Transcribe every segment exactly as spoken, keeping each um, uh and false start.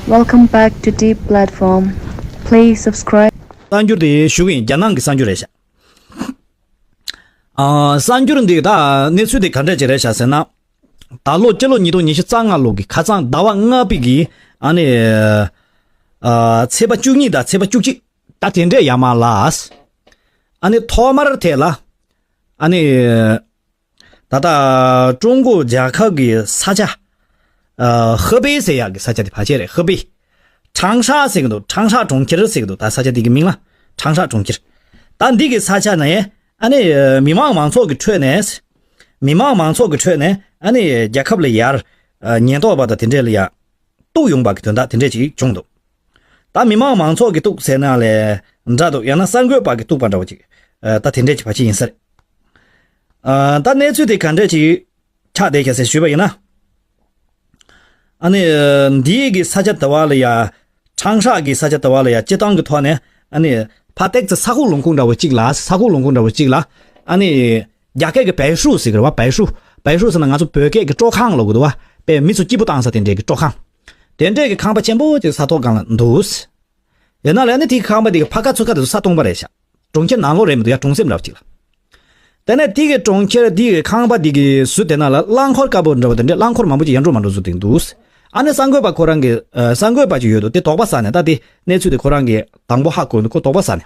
Welcome back to Deep Platform. Please subscribe. གསར་འགྱུར་དེ་ཞུ་གི་ཡིན། རྒྱ་ནག་གི་གསར་འགྱུར་རེད་ཤག་ཨ། གསར་འགྱུར་འདི་ད་གནས་ཚུལ་དེ་ག་འདྲ་ཅིག་རེད་ཤག་ཟེར་ན། ད་ལོ་སྤྱི་ལོ་ཉིས་སྟོང་ཉི་ཤུ་རྩ་ལྔ་ལོ་གི་ཁ་སང་ཟླ་བ་ལྔ་པའི་གི་ཨ་ནི། ཨ། ཚེས་པ་བཅུ་གཉིས་དང་ཚེས་པ་བཅུ་གཅིག་ད་དེ་འདྲས་ཡར་མར་ལ། ཨ་ནི་ཐོག་མར་དེ་ལ། ཨ་ནི། ད་ལྟ་ཀྲུང་གོ་རྒྱལ་ཁབ་ཀྱི་ས་ཆ། ཨ། ཧེ་པེ་ཟེར་ཡག་གི་ས་ཆ་དེ་ཕལ་ཆེར་རེད། ཧེ་པེ། ཁྲང་ཧྲ་ཟེར་གི་འདུག་ཁྲང་ཧྲ་གྲོང་ཁྱེར་ཟེར་གི་འདུག་ད་ས་ཆ་དེ་གི་མིང་ལ་ཁྲང་ཧྲ་གྲོང་ཁྱེར། ད་འདི་གི་ས་ཆ་ནས་ཨ་ནི་མི་མང་མང་ཚོགས་ཀྱི་ཁྲོད་ནས། མི་མང་མང་ཚོགས་ཀྱི་ཁྲོད་ནས་ཨ་ནི་རྒྱལ་ཁབ་ལ་ཡར། ཨ། ཉེན་རྟོག་པ་དང་དེ་འདྲས་ལ་ཡར། གཏུག་ཡོང་པ་གི་དོན་དག་དེ་འདྲས་ཅིག་བྱུང་འདུག་ད་མི་མང་མང་ཚོགས་ཀྱི་གཏུག་ཟེར་ན་ལས་འདྲ་འདུག་ཡང་ན་གསར་འགོད་པ་གི་གཏུག་པ་འདྲ་བོ་ཅིག་ཨ། ད་དེ་འདྲས་ཅིག་ཕལ་ཆེར་ཡིན་ས་རེད། ཨ། ད་གནས་ཚུལ་དེ་ག་འདྲས་ཅིག་ཆགས་བསྡད་ཤག་ཟེར་ཞུས་པ་ཡིན་ན། ཨ་ནི། འདིའི་གི་ས་ཆ་དེ་བ་ལ་ཡ། ཁྲང་ཧྲ་གི་ས་ཆ་དེ་བ་ལ་ཡ་སྤྱི་བཏང་གི་ཐོག་ནས་ཨ་ནི། ཕར་ཏེག་ཙི་ས་ཁུག་ལུང་ཁུག་འདྲ་བོ་གཅིག་ལ། ས་ཁུག་ལུང་ཁུག་འདྲ་བོ་གཅིག་ལ། ཨ་ནི། རྒྱ་སྐད་ཀྱི་བལ་ཧྲུ་ཟེར་གི་རེད་བ། བལ་ཧྲུ། བལ་ཧྲུ་ཟེར་ན་ང་ཚོ་བོད་སྐད་ཀྱི་སྤྲོ་ཁང་ལབ་གི་འདུག་བ། དཔེ་མི་ཚོ་སྐྱིད་པོ་བཏང་ས་དེ་འདྲས་ཀྱི་སྤྲོ་ཁང་། དེ་འདྲས་ཀྱི་ཁང་པ་ཆེན་པོ་ཅིག་ས་ཐོག་སྒང་ལ་འདུག་ཡིན་ན་ལས་ནི་དེའི་ཁང་པ་དེ་གི་ཕར་ཁ་ཚུར་ཁ་དེ་ཚོ་ས་སྟོང་པ་རེད་ཤག་གྲོང་ཁྱེར་ནང་ལོགས་རེད་མི་འདུག་ཡ། གྲོང་གསེབ་འདྲ་བ་ཅིག་ལ། དེ་ནས་དེ་གི་གྲོང་ཁྱེར་དེ་གི་ཁང་པ་དེ་གི་ཟུར་དེ་ན་ལ་རླངས་འཁོར་དཀར་པོ་འདྲ་བ་དེ་འདྲས་རླངས་འཁོར་མང་པོ་ཅིག་ཡར་འགྲོ་མར་འགྲོ་བཟོ་དེ་འདུག་ཨ་ནི་གསར་འགོད་པ་ཁོ་རང་གི། ཨ། གསར་འགོད་པ་ཅིག་ཡོད་འདུག་དེ་དོགས་པ་ཟ་ནས། ད་དེ་གནས་ཚུལ་དེ་ཁོ་རང་གི་དང་པོ་ཧ་གོ་འདུག་ཁོ་དོགས་པ་ཟ་ནས།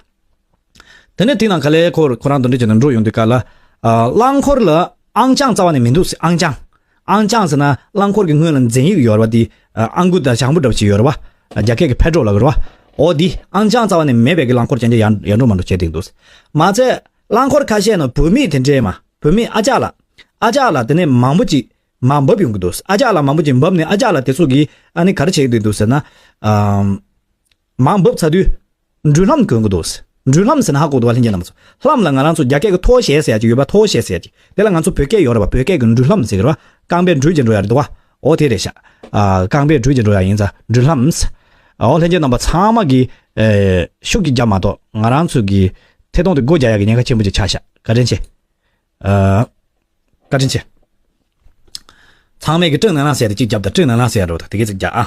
དེ་ནས་དེ་ནང་ག་ལེ་ཁོ་ཁོ་རང་དོན་འགྲེལ་བྱས་ནས་འགྲོ་ཡོང་དུས་སྐབས་ལ། ཨ། རླངས་འཁོར་ལ་ཨང་ཅང་རྩ་བ་ནས་མི་འདུག་ཟེར། ཨང་ཅང་། ཨང་ཅང་ཟེར་ན་རླངས་འཁོར་གྱི་སྔོན་ལ་འཛིན་ཡིག་ཡོད་རེད་བ། དེ་ཨང་ཀུ་དང་ཞང་པོ་འདྲ་བོ་ཅིག་ཡོད་རེད་བ། རྒྱ་སྐད་ཀྱི་པེ་ཏྲོལ་ལབ་ཀྱི་རེད་བ། འོ་དེ་ཨང་ཅང་རྩ་བ་ནས་མེད་པའི་གི་རླངས་འཁོར་ཅན་ཅན་ཡར་ཡར་འགྲོ་མར་འགྲོ་བྱས་བསྡད་འདུག་མ་ཚད་རླངས་འཁོར་ཁ་ཤས་ནང་བུད་མེད་དེ་འདྲས་མ། བུད་མེད་ཨ་ཅག་ལགས། ཨ་ཅག་ལགས་དེ་ནས་མང་པོ་ཅིག་མར་འབབ་ཡོང་གི་འདུག་ཨ་ཅག་ལགས་མང་པོ་ཅིག་འབབ་ནས་ཨ་ཅག་ལགས་དེ་ཚོ་གིས་ཨ་ནི་ག་རེ་བྱེད་ཀྱི་འདུག་ཟེར་ན། ཨམ། མར་འབབ་ཚར་དུས། འགྲུལ་ལྷམ་གོན་གྱི་འདུག་འགྲུལ་ལྷམ་ཟེར་ན་ཧ་གོ་འདུག་བ། ལྷན་རྒྱས་རྣམ་པ་ཚོ། ལྷམ་ལ་ང་རང་ཚོ་རྒྱ་སྐད་ཀྱི་ཐོ་ཞེས་ཟེར་ཡ་ཅིག་ཡོད་པ། ཐོ་ཞེས་ཟེར་ཡ་ཅིག་དེ་ལ་ང་ཚོ་བོད་སྐད་ཡོད་རེད་པ། བོད་སྐད་ཀྱི་འགྲུལ་ལྷམ་ཟེར་གྱི་རེད་པ། རྐང་པས་འགྲུལ་གྱིན་འགྲོ་ཡ་རེད་འདུག་བ། འོ་དེ་རེད་ཤག་ཨ། རྐང་པས་འགྲུལ་གྱིན་འགྲོ་ཡ་ཡིན་ཙང་འགྲུལ་ལྷམ། འོ་ལྷན་རྒྱས་རྣམ་པ་ཚང་མ་གིས། ཨེ། ཤུགས་ཀྱིས་རྒྱབ་མ་གཏོགས་ང་རང་ཚོ་གི་ཐད་གཏོང་དེ་སྒོ་རྒྱག་ཡ་གི་ཉེན་ཁ་ཆེན་པོ་ཅིག་ཆགས་ཤག་བཀའ་དྲིན་ཆེ། ཨ། བཀའ་དྲིན་ཆེ། ཚང་མས་ཀྱི་སྤྲིན་ནང་ལ་ཟེར་ཏེ་གཅིག་རྒྱབ་དང་། སྤྲིན་ནང་ལ་ཟེར་རོ་དང་དེ་གས་ཅིག་རྒྱག་ཨ།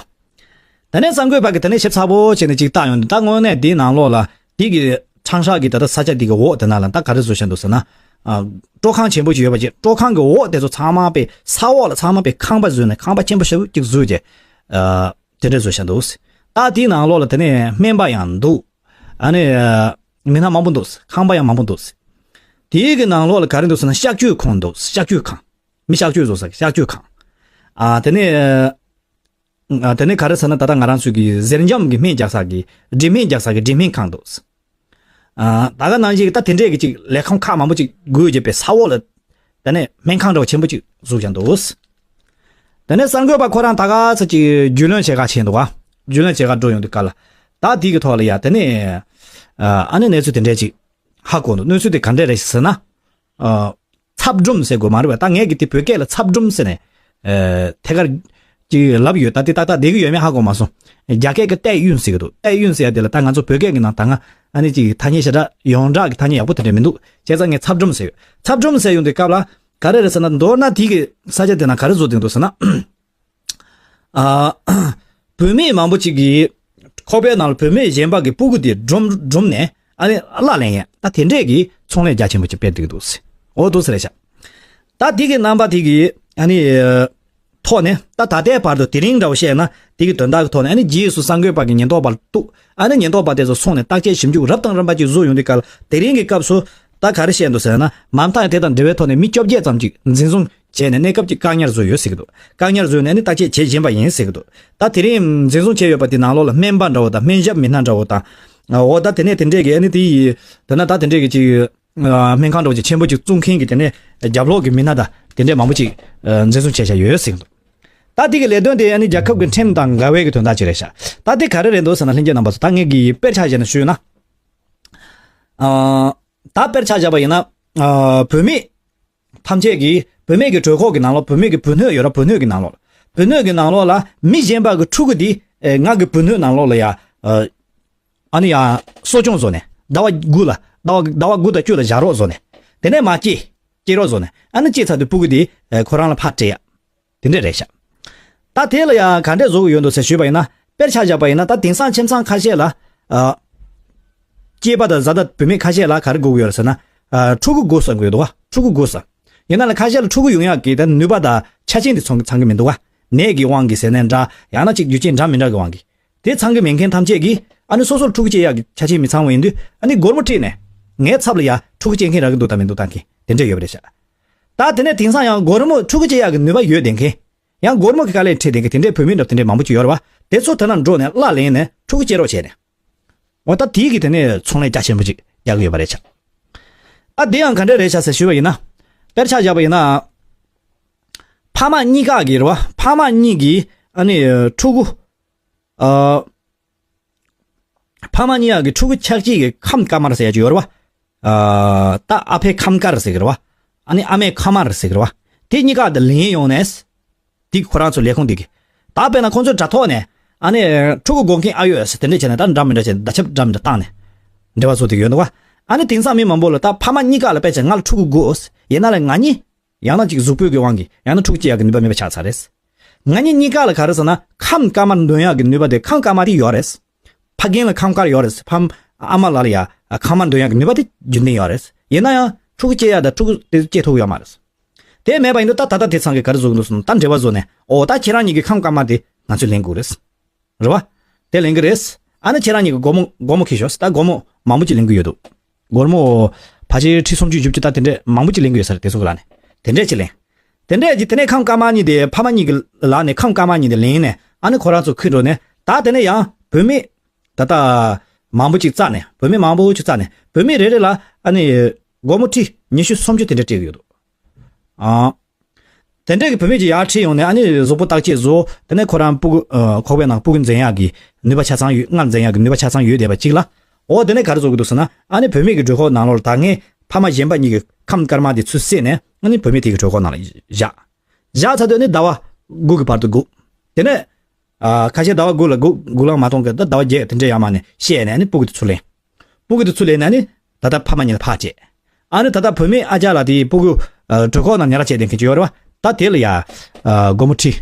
དེ་ནས་གསར་འགོད་པ་གིས་དེ་ནས་ཞིབ་ཚགས་པོ་བྱས་ནས་ཅིག་བལྟས་ཡོང་དུས། ད་དངོས་གནས་དེའི་ནང་ལོགས་ལ་དེ་གི་ཁྲང་ཧྲ་གི་ད་ལྟ་ས་ཆ་དེ་གི་འོག་དེ་ན་ལ་ད་ག་རེ་བཟོས་བཞག་འདུག་ཟེར་ན། ཨ། སྤྲོ་ཁང་ཆེན་པོ་ཅིག་ཡོད་པ་ཅིག་སྤྲོ་ཁང་གི་འོག་དེ་ཚོ་ཚང་མ་པའི་ས་འོག་ལ་ཚང་མ་པའི་ཁང་པ་བཟོས་ནས། ཁང་པ་ཆེན་པོ་ཞེ་པོ་ཅིག་བཟོས་བྱས། ཨ། དེ་འདྲ་བཟོས་བཞག་འདུག་ད་དེའི་ནང་ལོགས་ལ་དེ་ནས་སྨན་པ་ཡང་འདུག་ཨ་ནི། མི་སྣ་མང་པོ་འདུག་ཁང་པ་ཡང་མང་པོ་འདུག་དེའི་གི་ནང་ལོགས་ལ་ག་རེ་འདུག་ཟེར་ན་གཤགས་བཅོས་ཁང་འདུག་གཤགས་བཅོས་ཁང་། མི་གཤགས་བཅོས་བཟོ་ས་གི་གཤགས་བཅོས་ཁང་། ཨ། དེ་ནས། ཨ། དེ་ནས་ག་རེ་ཟེར་ན་ད་ལྟ་ང་རང་ཚོའི་གི་གཟེར་འཇམ་གི་སྨན་རྒྱག་ས་གི་སྦྲིད་སྨན་རྒྱག་ས་གི་སྦྲིད་སྨན་ཁང་འདུག་ཨ། ད་ག་ནང་བཞིན་གི་ད་དེ་འདྲས་གི་ཅིག་ལས་ཁུངས་ཁག་མང་པོ་ཅིག་སྒོ་བརྒྱབ་པའི་ས་འོག་ལ། དེ་ནས་སྨན་ཁང་འདྲ་བོ་ཆེན་པོ་ཅིག་བཟོས་བཞག་འདུག་དེ་ནས་གསར་འགོད་པ་ཁོ་རང་ད་ག་ས་ཅིག་རྒྱུས་ལོན་བྱེད་ག་ཕྱིན་འདུག་ག་རྒྱུས་ལོན་བྱེད་ག་འགྲོ་ཡོང་དུས་སྐབས་ལ། ད་དེ་གི་ཐོག་ལ་ཡ་དེ་ནས། ཨ། ཨ་ནི་གནས་ཚུལ་དེ་འདྲས་ཅིག་ཧ་གོ་འདུག་གནས་ཚུལ་དེ་ག་འདྲས་རེད་ཟེར་ན། ཨ། ཚབ་སྒྲུང་ཟེར་དགོས་མ་རེད་པ། ད་ངས་གི་དེ་བོད་སྐད་ལ་ཚབ་སྒྲུང་ཟེར་ནས། ཨ། ཐད་ཀར་ཅིག་ལབ་ཡོད། ད་དེ་ཏག་ཏག་བསྡད་ཀྱི་ཡོད་མེད་ཧ་གོ་མ་སོང་། རྒྱ་སྐད་ཀྱི་བལྟས་ཡུན་ཟེར་གི་འདུག་བལྟས་ཡུན་ཟེར་ཡ་དེ་ལ་ད་ང་ཚོ་བོད་སྐད་ཀྱི་ནང་ད་སྔ་ཨ་ནི་ཅིག་ཐ་སྙད་ཞེ་དྲག་ཡོངས་གྲགས་ཀྱི་ཐ་སྙད་ཡག་པོ་དེ་འདྲ་མི་འདུག་བྱས་ཙང་ངས་ཚབ་སྒྲུང་ཟེར་ཡོད། ཚབ་སྒྲུང་ཟེར་ཡོང་དུས་སྐབས་ལ་ག་རེ་རེད་ཟེར་ན། མདོར་ན་དེ་གི་ས་ཆ་དེ་ན་ག་རེ་བཟོ་བསྡད་འདུག་ཟེར་ན། ཨ། བུད་མེད་མང་པོ་ཅིག་གིས་ཁོག་པའི་ནང་ལ་བུད་མེད་གཞན་པ་གི་སྤུ་གུ་དེ་སྒྲུམ་སྒྲུམ་ནས་ཨ་ནི་གླ་ལེན་ཡས། ད་དེ་འདྲས་ཀྱི་ཚོང་ལས་རྒྱ་ཆེན་པོ་ཅིག་སྤེལ་འདུག་འདུག་འོ་འདུག་ཟེར་རེད་ཤག་ད་དེ་གི་རྣམ་པ་དེ་གི་ཨ་ནི་ཐོག་ནས་ད་ད་ལྟའི་བར་དུ་དེ་རིང་འདྲ་བོ་བཤད་ན་དེ་གི་དོན་དག་གི་ཐོག་ནས་ཨ་ནི་རྗེས་སུ་གསར་འགོད་པ་གི་ཉེན་རྟོག་པ་ལ་གཏུག་ཨ་ནི་ཉེན་རྟོག་པ་དེ་ཚོ་སོང་ནས་བརྟག་དཔྱད་ཞིབ་འཇུག་རབ་དང་རིམ་པ་ཅིག་བཟོ་ཡོང་དུས་སྐབས་ལ་དེ་རིང་གི་སྐབས་སུ་ད་ག་རེ་བཤད་འདུག་ཟེར་ན། མ་མཐའ་དེ་དང་འབྲེལ་བའི་ཐོག་ནས་མི་བཅོ་བརྒྱད་ཙམ་ཅིག་འཛིན་བཟུང་བྱས་ནས་གནས་སྐབས་ཀྱི་བཀག་ཉར་བཟོས་ཡོད་ཟེར་གྱི་འདུག་བཀག་ཉར་བཟོས་ནས་ནི་བརྟག་དཔྱད་བྱེད་བཞིན་པ་ཡིན་ཟེར་གྱི་འདུག་ད་དེ་རིང་འཛིན་བཟུང་བྱས་ཡོད་པ་དེ་ནང་ལོགས་ལ་སྨན་པ་འདྲ་བོ་དང་སྨན་ཞབས་མི་སྣ་འདྲ་བོ་དང་། འོ་ད་དེ་ནས་དེ་འདྲས་ཀྱི་ཨ་ནི་དེ་ཡི་དེ་ན་ད་དེ་འདྲས་ཀྱི་ཅིག་སྨན་ཁང་འདྲ་བོ་ཅིག་ཆེན་པོ་ཅིག་བཙུགས་མཁན་གྱི་དེ་ནས་རྒྱབ་ལོགས་ཀྱི་མི་སྣ་དང་དེ་འདྲས་མང་པོ་ཅིག་འཛིན་བཟུང་བྱས་བཞག་ཡོད་ཟེར་གྱི་འདུག་ད་དེ་གི་ལས་དོན་དེ་ཨ་ནི་རྒྱལ་ཁབ་ཀྱི་ཁྲིམས་དང་འགལ་བའི་གི་དོན་དག་ཅིག་རེད་ཤག་ད་དེ་ག་རེ་རེད་འདུག་ཟེར་ན། ལྷན་རྒྱས་རྣམ་པ་ཚོ། ད་ངས་གི་དཔེར་ཆ་བཞག་ནས་ཞུས་ན། ཨ། ད་དཔེར་ཆ་བཞག་པ་ཡིན་ན། ཨ། བུད་མེད་ཐམས་ཅད་ཀྱིས་བུད་མེད་ཀྱི་གྲོད་ཁོག་གི་ནང་ལོགས། བུད་མེད་ཀྱི་བུ་སྣོད་ཡོད་ར། བུ་སྣོད་ཀྱི་ནང་ལོགས། བུ་སྣོད་ཀྱི་ནང་ལོགས་ལ་མི་གཞན་པ་གི་ཕྲུ་གུ་དེ་ཨེ་ང་གི་བུ་སྣོད་ནང་ལོགས་ལ་ཡ། ཨ། ཨ་ནི་ཡ་གསོ་སྐྱོང་བཟོ་ནས་ཟླ་བ་དགུ་ལ། ཟླ་བ་ཟླ་བ་དགུ་དང་བཅུ་ལ་བཞག་རོགས་བཟོ་ནས། དེ་ནས་མར་སྐྱེ། སྐྱེ་རོགས་བཟོ་ནས། ཨ་ནི་སྐྱེས་ཚར་དུས་སྤུ་གུ་དེ་ཨེ་ཁོ་རང་ལ་ཕར་སྤྲད་ཡ། དེ་འདྲས་རེད་ཤག་ད་དེ་ལ་ཡང་ག་འདྲས་བཟོ་གི་ཡོད་འདུག་ཟེར་ཞུས་པ་ཡིན་ན། དཔེར་ཆ་བཞག་པ་ཡིན་ན་ད་དེང་སང་ཁྱིམ་ཚང་ཁ་ཤས་ལ། ཨ། སྐྱེས་པ་དང་བཟའ་ཟླ་བུད་མེད་ཁ་ཤས་ལ་ག་རེ་དགོས་ཀྱི་ཡོད་རེད་ཟེར་ན། ཨ། ཕྲུ་གུ་དགོས་བསམ་གྱི་ཡོད་འདུག་བ། ཕྲུ་གུ་དགོས་བསམ། ཡིན་ན་ལ་ཁ་ཤས་ལ་ཕྲུ་གུ་ཡོང་ཡག་གི་ད་ནུས་པ་དང་ཆ་རྐྱེན་དེ་ཚང་གི་ཚང་གི་མི་འདུག་བ། ནད་ཀྱི་དབང་གིས་ཟེར་ནའི་འདྲ། ཡང་ན་ཅིག་རྒྱུ་རྐྱེན་འདྲ་མི་འདྲ་གི་དབང་གིས། དེ་ཚང་གི་མེད་མཁན་ཐམས་ཅད་ཀྱིས་ཨ་ནི་སོ་སོར་ཕྲུ་གུ་སྐྱེ་ཡག་གི་ཆ་རྐྱེན་མི་ཚང་བ་ཡིན་དུས། ཨ་ནི་སྒོར་མོ་ཁྲིད་ནས་ངའི་ཚབ་ལ་ཡ་ཕྲུ་གུ་སྐྱེ་མཁན་རག་གི་འདུག་དང་མི་འདུག་བཏང་མཁན་དེ་འདྲས་ཡོད་པ་རེད་ཤག་ད་དེ་ནས་དེང་སང་ཡང་སྒོར་མོ་ཕྲུ་གུ་སྐྱེ་ཡག་གི་ནུས་པ་ཡོད་བསྡད་མཁན། ཡང་སྒོར་མོ་གི་དཀའ་ལས་འཕྲད་བསྡད་མཁན་དེ་འདྲའི་བུད་མེད་འདྲ་དེ་འདྲའི་མང་པོ་ཅིག་ཡོད་རེད་བ། དེ་ཚོ་དེ་ན་འགྲོ་ནས་གླ་ལེན་ནས་ཕྲུ་གུ་སྐྱེ་རོགས་བྱས་ནས། འོ་ད་དེའི་གི་དེ་ནས་ཚོང་ལས་རྒྱ་ཆེན་པོ་ཅིག་རྒྱག་གི་ཡོད་པ་རེད་ཤག་ཨ་དེ་ཡང་ག་འདྲ་རེད་ཤག་ཟེར་ཞུས་པ་ཡིན་ན། དཔེར་ཆ་བཞག་པ་ཡིན་ན། ཕ་མ་གཉིས་ཀ་གི་རེད་བ། ཕ་མ་གཉིས་ཀྱི་ཨ་ནི་ཕྲུ་གུ། ཨ། ཕ་མ་གཉིས་ཀ་གི་ཕྲུ་གུ་ཆགས་སྐྱིད་ཀྱི་ཁམས་དཀར་དམར་ཟེར་ཡ་ཅིག་ཡོད་རེད་བ། ཨ། ད་ཨ་ཕའི་ཁམས་དཀར་ཟེར་གི་རེད་བ། ཨ་ནི་ཨ་མའི་ཁམས་དམར་ཟེར་གི་རེད་བ། དེ་གཉིས་ཀ་དེ་ལེན་ཡོང་ནས། དེ་ཁོ་རང་ཚོ་ལས་ཁུངས་དེ་གི། ད་དཔེར་ན་ཁོང་ཚོའི་དྲ་ཐོག་ནས། ཨ་ནི་ཕྲུ་གུ་དགོས་མཁན་ཨ་ཡོད་ཟེར་དེ་འདྲས་བྱས་ནས་ད་འདྲ་མི་འདྲ་བྱས་ནས་བརྡ་ཁྱབ་འདྲ་མི་འདྲ་བཏང་ནས། འབྲེལ་བ་བཟོ་དེ་ཡོད་འདུག་བ། ཨ་ནི་དེང་སང་མི་མང་པོ་ལ་ད་ཕ་མ་གཉིས་ཀ་ལ་དཔེ་ཆ་ང་ལ་ཕྲུ་གུ་དགོས། ཡིན་ན་ལས་ང་གཉིས། ཡང་ན་ཅིག་གཟུགས་པོའི་གི་དབང་གིས་ཡང་ན་ཕྲུ་གུ་སྐྱེ་ཡག་གི་ནུས་པ་མེད་པ་ཆགས་ཚར་རེད། ང་གཉིས་གཉིས་ཀ་ལ་ག་རེ་ཟེར་ན་ཁམས་དཀར་དམར་འདོན་ཡག་གི་ནུས་པ་དེ་ཁམས་དཀར་དམར་དེ་ཡོད་རེད། ཕ་རྒན་ལ་ཁམས་དཀར་ཡོད་རེད། ཕ་ཨ་མ་ལ་ལ་ཡ་ཁམས་དམར་འདོན་ཡག་གི་ནུས་པ་དེ་རྒྱུན་ལྡན་ཡོད་རེད། ཡིན་ན་ཡང་ཕྲུ་གུ་སྐྱེ་ཡག་དང་ཕྲུ་གུ་དེ་སྐྱེ་ཐུབ་ཡོད་མ་རེད། དེ་མེད་པ་ཡིན་དུས་ད་ད་ལྟ་དེ་ཚང་གི་ག་རེ་བཟོ་གི་འདུག་ཟེར་ན་ད་འབྲེལ་བ་བཟོ་ནས་འོ་ད་ཁྱེད་རང་གཉིས་ཀྱི་ཁམས་དཀར་དམར་དེ་ང་ཚོས་ལེན་དགོས་རེད། རེད་བ། དེ་ལེན་གི་རེད། ཨ་ནི་ཁྱེད་རང་གཉིས་ཀྱི་སྒོར་མོ་སྒོར་མོ་ཁྱེར་ཤོག་ད་སྒོར་མོ་མང་པོ་ཅིག་ལེན་གི་ཡོད་འདུག་སྒོར་མོ་ཕལ་ཆེར་ཁྲི་སུམ་ཅུ་བཞི་བཅུ་ད་དེ་འདྲས་མང་པོ་ཅིག་ལེན་གི་ཡོད་ས་རེད། དེ་ཚོ་གི་ལག་ནས་དེ་འདྲས་ཅིག་ལེན། དེ་འདྲས་ཀྱི་དེ་ནས་ཁམས་དཀར་དམར་གཉིས་དེ་ཕ་མ་གཉིས་ཀྱི་ལག་ནས་ཁམས་དཀར་དམར་གཉིས་དེ་ལེན་ནས་ཨ་ནི་ཁོ་རང་ཚོ་ཁུར་འགྲོ་ནས་ད་དེ་ནས་ཡང་བུད་མེད་ད་ལྟ་མང་པོ་ཅིག་བཙལ་ནས་བུད་མེད་མང་པོ་ཅིག་བཙལ་ནས་བུད་མེད་རེ་རེ་ལ་ཨ་ནི་སྒོར་མོ་ཁྲི་ཉི་ཤུ་སུམ་ཅུ་དེ་འདྲས་སྤྲད་གི་ཡོད་འདུག་ཨ། དེ་འདྲས་ཀྱི་བུད་མེད་ཀྱི་ཡར་ཁྲིད་ཡོང་ནས་ཨ་ནི་གཟུགས་པོ་བརྟག་དཔྱད་བཟོ། དེ་ནས་ཁོ་རང་སྤུ་གུ་ཨ་ཁོག་པའི་ནང་སྤུ་གུ་འཛིན་ཡག་གི་ནུས་པ་ཆ་ཚང་ཡོད། མངལ་འཛིན་ཡག་གི་ནུས་པ་ཆ་ཚང་ཡོད་བསྡད་པ་གཅིག་ལ། འོ་དེ་ནས་ག་རེ་བཟོ་གི་འདུག་ཟེར་ན་ཨ་ནི་བུད་མེད་ཀྱི་གྲོད་ཁོག་ནང་ལོགས་ལ་ད་ངས་ཕ་མ་གཞན་པ་གཉིས་ཀྱི་ཁམས་དཀར་དམར་དེ་ཚུར་བསད་ནས་ཨ་ནི་བུད་མེད་དེ་གི་གྲོད་ཁོག་ནང་ལ་བཞག་བཞག་ཚར་དུས་ཨ་ནི་ཟླ་བ་དགུ་གི་བར་དུ་སྒུག་དེ་ནས་ཨ་ཁ་ཤས་ཟླ་བ་དགུ་ལ་སྒུག་སྒུག་ལངས་མ་གཏོང་གི་ད་ཟླ་བ་བརྒྱད་དེ་འདྲས་ཡར་མར་ནས་བཤད་ནས་ཨ་ནི་སྤུ་གུ་དེ་ཚུར་ལེན། སྤུ་གུ་དེ་ཚུར་ལེན་ནས་ནི་ད་ལྟ་ཕ་མ་གཉིས་ལ་ཕར་སྤྲད། ཨ་ནི་ད་ལྟ་བུད་མེད་ཨ་ཅག་ལ་དེ་སྤུ་གུ་ཨ་གྲོད་ཁོག་ནང་ཉལ་ར་བྱས་བསྡད་མཁན་ཅིག་ཡོད་རེད་བ། ད་དེ་ལ་ཡ་ཨ་སྒོར་མོ་ཁྲི་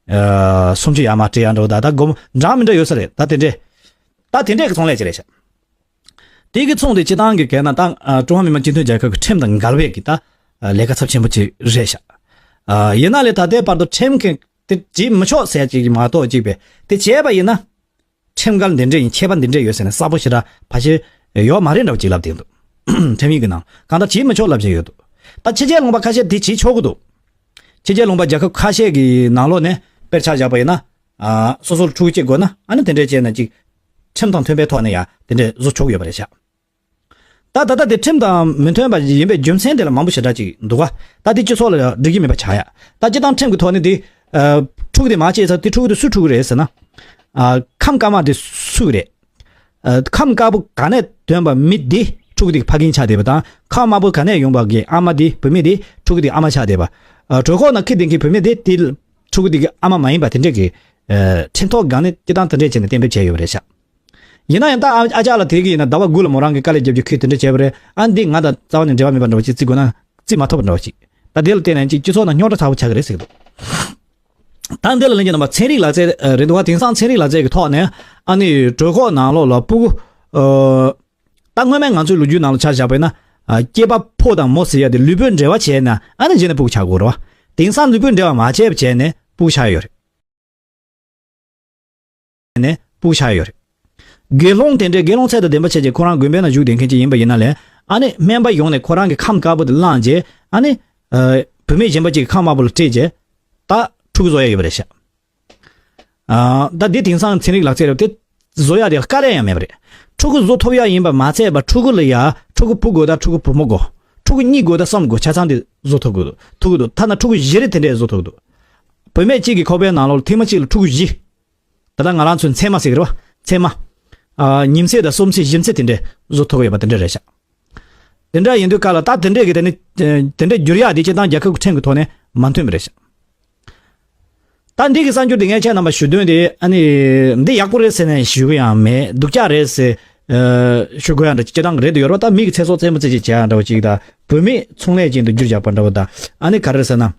ཨ་སུམ་ཅུ་ཡར་མར་སྤྲད་ཡ་འདྲ་བོ་ད་ད་སྒོར་མོ་འདྲ་མི་འདྲ་ཡོད་ས་རེད། ད་དེ་འདྲས་ད་དེ་འདྲས་ཀྱི་ཚོང་ལས་ཅིག་རེད་ཤག་དེ་གི་ཚོང་དེ་སྤྱི་བཏང་གི་གལ་ན་ད་ཨ་ཀྲུང་ཧྭ་མི་དམངས་སྤྱི་མཐུན་རྒྱལ་ཁབ་ཀྱི་ཁྲིམས་དང་འགལ་བའི་གི་ད་ཨ་ལས་ཀ་ཚབས་ཆེན་པོ་ཅིག་རེད་ཤག་ཨ་ཡིན་ན་ལས་ད་ལྟའི་བར་དུ་ཁྲིམས་ཀྱི་དེ་བྱེད་མི་ཆོག་ཟེར་ཅིག་མ་གཏོགས་ཅིག་པས་དེ་བྱས་པ་ཡིན་ན། ཁྲིམས་འགལ་འདི་འདྲས་ཡིན། ཁྱད་པར་འདི་འདྲས་ཡོད་ཟེར་ནས་གསལ་པོ་ཞེ་དྲག་ཕལ་ཆེར་ཡོད་མ་རེད་འདྲ་བོ་ཅིག་ལབ་བསྡད་འདུག་ཁྲིམས་ཡིག་གི་ནང་གང་ལྟར་བྱེད་མི་ཆོག་ལབ་བཞག་ཡོད་འདུག་ད་ཕྱི་རྒྱལ་ལུང་པ་ཁ་ཤས་དེ་བྱེད་ཆོག་གི་འདུག་ཕྱི་རྒྱལ་ལུང་པ་རྒྱལ་ཁབ་ཁ་ཤས་ཀྱི་ནང་ལོགས་ནས་དཔེར་ཆ་བཞག་པ་ཡིན་ན། ཨ་སོ་སོར་ཕྲུ་གུ་སྐྱེ་དགོས་ན་ཨ་ནི་དེ་འདྲས་བྱས་ན་ཅིག་ཁྲིམས་དང་མཐུན་པའི་ཐོག་ནས་ཡང་དེ་འདྲས་བཟོ་ཆོག་ཡོད་པ་རེད་ཤག་ད་ད་ལྟ་དེ་ཁྲིམས་དང་མི་མཐུན་པ་ཡིན་པའི་རྒྱུ་མཚན་དེ་ལ་མང་པོ་ཞེ་དྲག་ཅིག་འདུག་ག་ད་དེ་སྤྱི་ཚོགས་ལ་འགྲིག་གི་མེད་པ་ཆགས་ཡ། ད་སྤྱི་བཏང་ཁྲིམས་ཀྱི་ཐོག་ནས་དེ་ཨ་ཕྲུ་གུ་དེ་མ་སྐྱེས་ཚར་དེ་ཕྲུ་གུ་དེ་སུའི་ཕྲུ་གུ་རེད་ཟེར་ན། ཨ་ཁམས་དཀར་དམར་དེ་སུ་རེད། ཨ་ཁམས་དཀར་པོ་ག་ནས་ཐོན་པ་མི་དེ་ཕྲུ་གུ་དེ་གི་ཕ་རྒན་ཆགས་བསྡད་པ་དང་ཁམས་དམར་པོ་ག་ནས་ཡོང་པ་གི་ཨ་མ་དེ་བུད་མེད་དེ་ཕྲུ་གུ་དེ་གི་ཨ་མ་ཆགས་བསྡད་པ། ཨ་གྲོད་ཁོག་ནང་ཁྱེར་བསྡད་མཁན་བུད་མེད་དེ་དེ་ཕྲུ་གུ་དེ་གི་ཨ་མ་མ་ཡིན་པ་དེ་འདྲས་ཀྱི་ཨ་ཁྲིམས་ཐོག་སྒང་ནས་སྤྱི་བཏང་དེ་འདྲས་བྱས་ནས་གཏན་འབེབས་བྱས་ཡོད་པ་རེད་ཤག་ཡིན་ན་ཡང་ད་ཨ་ཨ་ཅག་ལ་དེ་གི་ཡིན་ན་ཟླ་བ་དགུ་ལ་མོ་རང་གི་དཀའ་ལས་རྒྱབ་རྒྱུ་ཁུལ་དེ་འདྲ་བྱས་པ་རེད། ཨ་འདི་ང་དང་རྩ་བ་ནས་འབྲེལ་བ་མེད་པ་འདྲ་བོ་ཅིག་བརྩི་དགོས་ན་བརྩི་མ་ཐུབ་པ་འདྲ་བོ་ཅིག་ད་དེ་ལ་བརྟེན་ནས་ཅིག་སྤྱི་ཚོགས་ནང་རྙོག་དྲ་ཚ་པོ་ཆགས་ཀྱི་རེད་ཟེར་གི་འདུག་ད་འདི་ལ་ལན་གྱི་རྣམ་པ་ཚན་རིག་ལག་རྩལ་རེད་འདུག་བ། དེང་སང་ཚན་རིག་ལག་རྩལ་གྱི་ཐོག་ནས་ཨ་ནི་གྲོད་ཁོག་ནང་ལོགས་ལ་སྤུ་གུ་ད་སྔོན་མའི་ང་ཚོའི་ལོ་རྒྱུས་ནང་ལ་ཆ་བཞག་པ་ཡིན་ན་སྐྱེས་པ་ཕོ་དང་མོ་ཟེར་ཡ་དེ་ལུས་པོའི་འབྲེལ་བ་བྱས་ན་ཨ་ནི་རྗེས་ནས་སྤུ་གུ་ཆགས་དགོས་རེད་བ། དེང་སང་ལུས་པོའི་འབྲེལ་བ་མ་བྱས་པ་བྱས་ནས་སྤུ་གུ་ཆགས་ཡོད་རེད། ནས་སྤུ་གུ་ཆགས་ཡོད་རེད། དགེ་སློང་དེ་འདྲའི་དགེ་སློང་ཚད་དང་ལྡན་པ་བྱས་རྗེས་ཁོ་རང་དགོན་པའི་ནང་བཞུགས་བསྡད་མཁན་ཅིག་ཡིན་པ་ཡིན་ན་ལས་ཨ་ནི་སྨན་པ་ཡོང་ནས་ཁོ་རང་གི་ཁམས་དཀར་པོ་དེ་བླངས་རྗེས་ཨ་ནི་ཨ་བུད་མེད་གཞན་པ་ཅིག་གི་ཁམས་དམར་པོ་ལ་སྤྲད་རྗེས་ད་ཕྲུ་གུ་བཟོ་ཡ་ཡོད་པ་རེད་ཤག་ཨ་ད་འདི་དེང་སང་ཚན་རིག་ལག་རྩལ་རེད་དེ་བཟོ་ཡ་དེ་དཀའ་ལས་ཡང་མེད་པ་རེད། ཕྲུ་གུ་བཟོ་ཐུབ་ཡ་ཡིན་པ་མ་ཚད་པ་ཕྲུ་གུ་ལ་ཡ་ཕྲུ་གུ་བུ་དགོས་ད་ཕྲུ་གུ་བུ་མོ་དགོས། ཕྲུ་གུ་གཉིས་དགོས་ད་གསུམ་དགོས་ཆ་ཚང་དེ་བཟོ་ཐུབ་དགོས་འདུག་ཐུབ་ཀྱི་འདུག་ཐ་ན་ཕྲུ་གུ་བཞི་རེ་དེ་འདྲས་བཟོ་ཐུབ་ཀྱི་འདུག་བུད་མེད་གཅིག་གི་ཁོག་པའི་ནང་ལོགས་ལ་ཐེངས་མ་གཅིག་ལ་ཕྲུ་གུ་བཞི། ད་ལྟ་ང་རང་ཚོའི་མཚན་མ་ཟེར་གི་རེད་བ། མཚན་མ། ཨ་ཉིན་མཚན་དང་གསུམ་མཚན་བཞི་མཚན་དེ་འདྲས་བཟོ་ཐུབ་ཀྱི་ཡོད་པ་དེ་འདྲས་རེད་ཤག་དེ་འདྲ་ཡིན་དུས་སྐབས་ལ་ད་དེ་འདྲས་ཀྱི་དེ་ནི་དེ་འདྲས་བསྒྱུར་ཡག་དེ་སྤྱིར་བཏང་རྒྱལ་ཁབ་ཀྱི་ཁྲིམས་ཀྱི་ཐོག་ནས་མ་མཐུན་པ་རེད་ཤག་ད་འདི་གི་གསར་འགྱུར་དེ་ངས་ཁྱེད་རྣམ་པར་ཞུ་དོན་དེ་ཨ་ནི་འདི་ཡག་པོ་རེད་ཟེར་ནས་ཞུ་གི་ཡང་མེད། སྡུག་ཅག་རེད་ཟེར་ཨ་ཞུ་དགོས་ཡང་འདྲ་སྤྱིར་བཏང་གི་རེད་དུ་ཡོད་རེད་བ། ད་མི་གི་ཚེ་སྲོག་རྩེད་མོ་རྩེད་ཅིག་བྱེད་ཡག་འདྲ་བོ་ཅིག་དང་བུད་མེད་ཚོང་ལས་ཅན་དུ་བསྒྱུར་བཞག་པ་འདྲ་བོ་དང་ཨ་ནི་ག་རེ་ཟེར་ན།